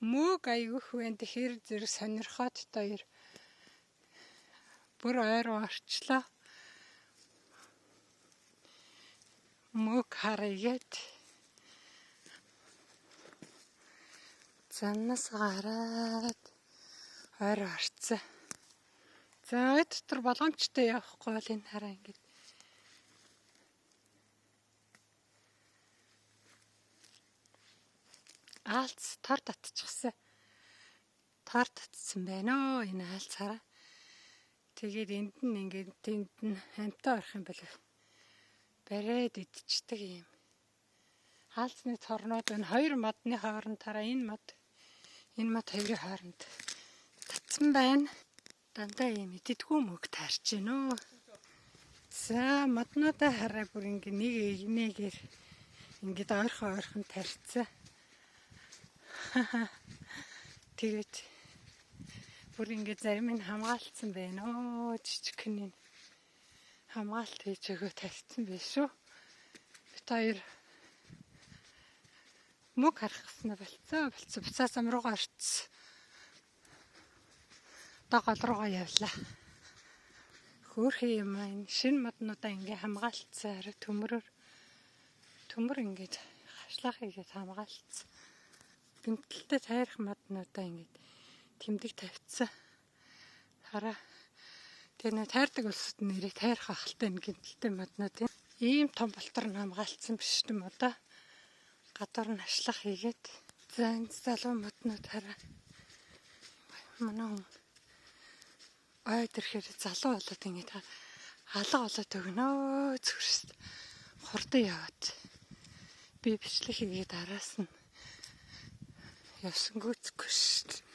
Мөг айгүйх вэ? Тэгэхээр зэрэг сонирхоод та хоёр бүр ойр руу орчлоо. Мөг харъя гэд. Заннаас гараад ойр орцсон. За ой дотор болгоомжтой явахгүй бол энэ хараа ингээд аалц тор татчихсан. Тор татсан байна оо энэ аалц хараа. Тэгээд энд нь ингээд тэнд нь амтаа орох юм бол бариад идчихдэг юм. Хаалцны торнууд энэ хоёр модны хооронд хараа энэ мод хоёрын хооронд татсан байна. Дандаа ийм идэдгүү мөг таарч гинөө. За моднуудаа хараа бүр ингээ нэг нэгээр ингээд ойрхон ойрхон тарьцсан. Тэгээд бүр ингээ зарим нь хамгаалцсан байна оо, жижигхэн нь хамгаалт хийж өгөө тарьцсан байх шүү. Бид хоёр мөг харах гэснээр болцоо болцоо буцаа зам руугаа орцсон. Одоо гол руугаа явлаа. Хөөхөн юм аа энэ шинэ моднуудаа ингээ хамгаалцсан арай төмөрөөр төмөр ингээд хашлах хийгээд хамгаалцсан. Гэмтэлтэй тайрах моднуудаа ингээд тэмдэг тавьчихсан. Хараа. Тэр нэ тайрдаг улсууд нэрээ тайрах ахaltaй энэ гэмтэлтэй моднууд юм. Ийм том болтор нь хамгаалцсан биш юм одоо. Гадуур нь хашлах хийгээд. За энэ залуу моднууд хараа. Манай хүн ойд ирэхээр залуу болоод ингээд алга болоод өгнө зүрст хурдан яваад би бичлэг хийгээд араас нь явсангүйцэхгүй шүү.